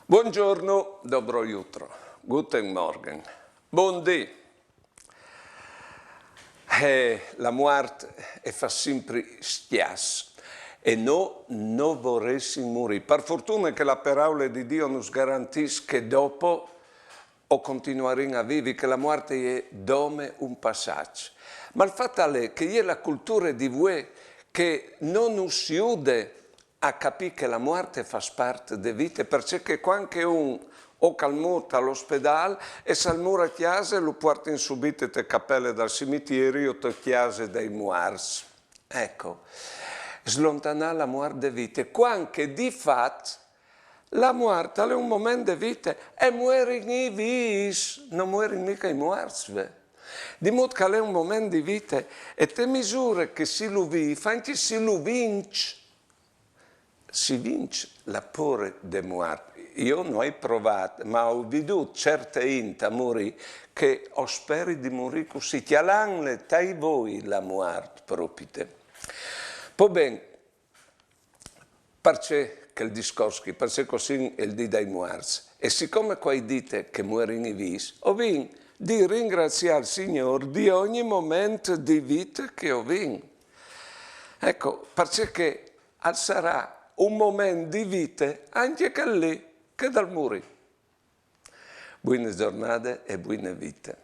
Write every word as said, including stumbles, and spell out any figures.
Buongiorno, dobro jutro, guten Morgen, bundì. Eh, la muart e fa simpri scjas e no no voressin murì. Par fortune che la peraule di Dio nus garantìs che dopo o continuarìn a vivi, che la muart e je dome un passaç. Ma il fat al è che e je la culture di vuê che no nus jude a capì che la muart e fâs part de vite, parcè che cuant che un o che al mûr tal ospedâl e se al mûr a cjase lu puartin subite te capele dal cimitieri o te cjase dai muarts. Eco, slontanâ la muart de vite, cuant che di fat la muart al è un moment de vite e muerin i vîfs, no muerin mica i muarts, ve. Di mût che al è un moment di vite e te misure che si lu vîf, ancje si lu vinç, si vinç la pôre de muart. Jo no ai provât, ma o ai vidût certe int a murî che o speri di murî cussì, cjalantli tai voi la muart propite. Po ben, parcè chel discors chi, parcè che o sin il dì dai muarts. E sicome che o ai dite che muerin i vîfs, o vin di ringraziâ il Signôr di ogni moment di vite che o vin. Eco, parcè che al sarà un moment di vite ancje chel li, chel dal murî. Buine zornade e buine vite.